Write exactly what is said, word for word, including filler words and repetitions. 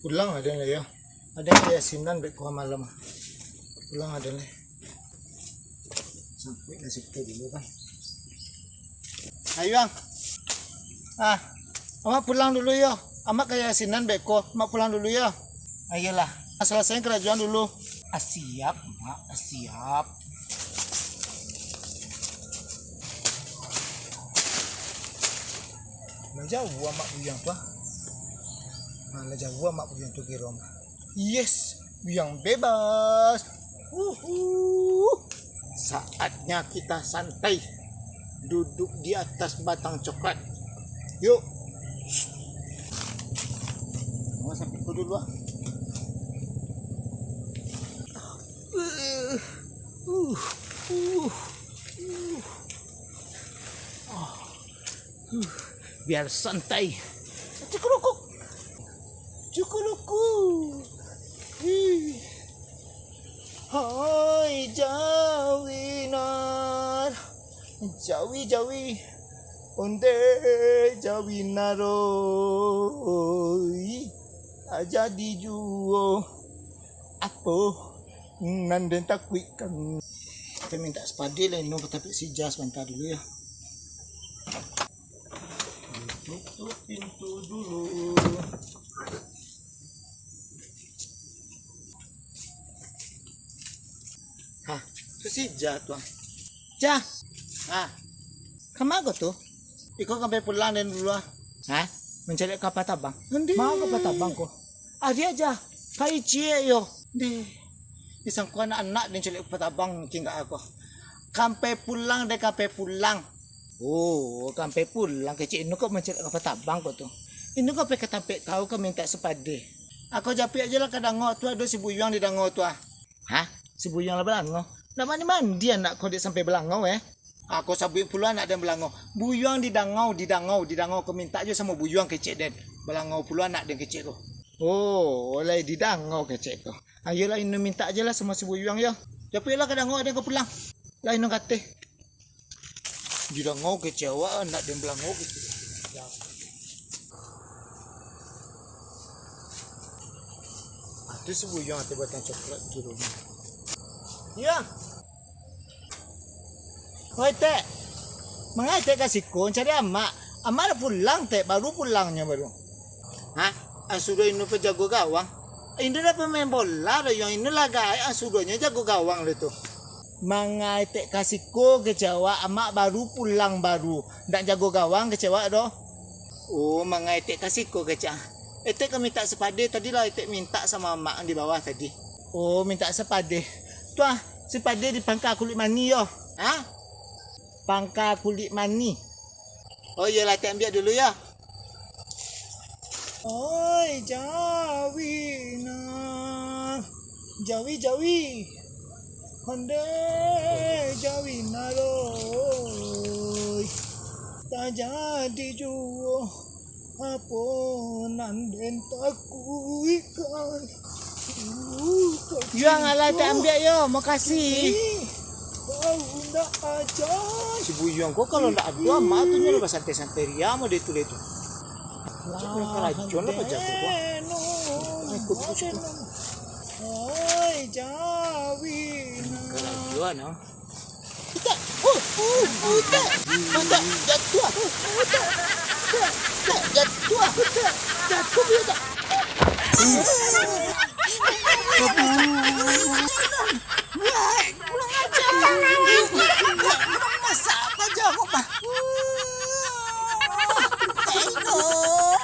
Pulang aden lai yo. Aden ka yasinan beko malam. Pulang aden lai. Sampai lah situ dulu kan. Ayo, Ang. Ah, Amak pulang dulu yo. Amak ka yasinan beko. Amak pulang dulu yo. Ayolah. Salasaian karajoan dulu. Ah, siap, Mak. Ah, siap. Lah jauah amak buyuang tu, ah. Nah, lah jauah amak buyuang tu kiro mah. Yes, buyuang bebas. Uhu. Saatnya kita santai. Duduk di atas batang coklat. Yuk. Awas sampai ku dulu, ah. Uh, uh, uh. Biar santai. Cukulukuk. Cukulukuk. Ih. Hai, jawi nan. Jawi, jawi. Onde jawi nan oi. Tajadi juo. Apo nan den takuikkan? Kita minta sepade lah, Inu, tapi si Jas minta dulu ya. Tutup pintu dulu. Hah, tu si Jah tu, ah. Jah. Ah. Kama ko tu? Iko kampai pulang den dulu, ah. Hah? Mancaliak kapa tabang? Ngendi? Ma kapa tabang ko? Adiak Jah, ka iciak yo. Deh. Disangko anak-anak den caliak kapa tabang, mungkin ka ako. Kampai pulang den, kampai pulang. Oh, kampai pulang kecek Inu kok mancaliak kapa tabang ko tu. Inu kok pai ka tampek kau ka mintak sepade. Ako japuik ajo lah ka dango tu, ado si Buyuang di dango tu, ah. Hah? Si Buyuang lah balango? Ndak mandi-mandi anak ko dek sampai balango, eh? Ako sabuik pulo anak den balango. Buyuang di dango, di dango, di dango ko mintak jo samo Buyuang kecek den. Balango pulo anak den kecek ko. Oh, lai di dango kecek ko. Ayolah, Inu mintak ajo lah samo si Buyuang yo. Japuik lah ka dango den ka pulang. Lah Inu kateh. Di dango kecek awak, anak den balango kecek. Ah, tu si Buyuang ateh batang coklat tu rumah. Yo. Oi, Tek. Mangai Tek ka siko mancari Amak? Amak lah pulang, Tek. Baru pulangnyo baru. Hah? Ang suruah Inu pai jago gawang? Inu lah pamain bola doh, Yuang. Inu lah gaek, ang suruahnyo jago gawang lah tu. Mangai Etek ka siko kecek awak, Amak baru pulang baru. Ndak jago gawang kecek awak doh. Oh, mangai Etek ka siko kecek. Etek ka mintak sepade tadi lah, Etek mintak samo Amak di bawah tadi. Oh, mintak sepade. Tu ah, sepade di Pangka Kulik Manih yo. Hah? Pangka Kulik Manih. Oh iyolah, Etek ambiak dulu yo. Oi, jawi nah. Jawi, jawi. Ondeh jawi nah loi. Tajadi juo apo nan den takuikkan. Yuang, alah, Etek ambiak yo, makasih. Si Buyuang ko kalau ndak ado Amak tu, nyo lah basantai-santai ria mode tu, tu. Cak nang karajo lah pajago ko. Oi, jawi. Karajo nah. Utak. Uh, uh, utak. Utak jatuah. Utak. Utak jatuah. Utak jatuah, utak. Wah, kurang ajar. Masak apa je aku, bah? Tengok.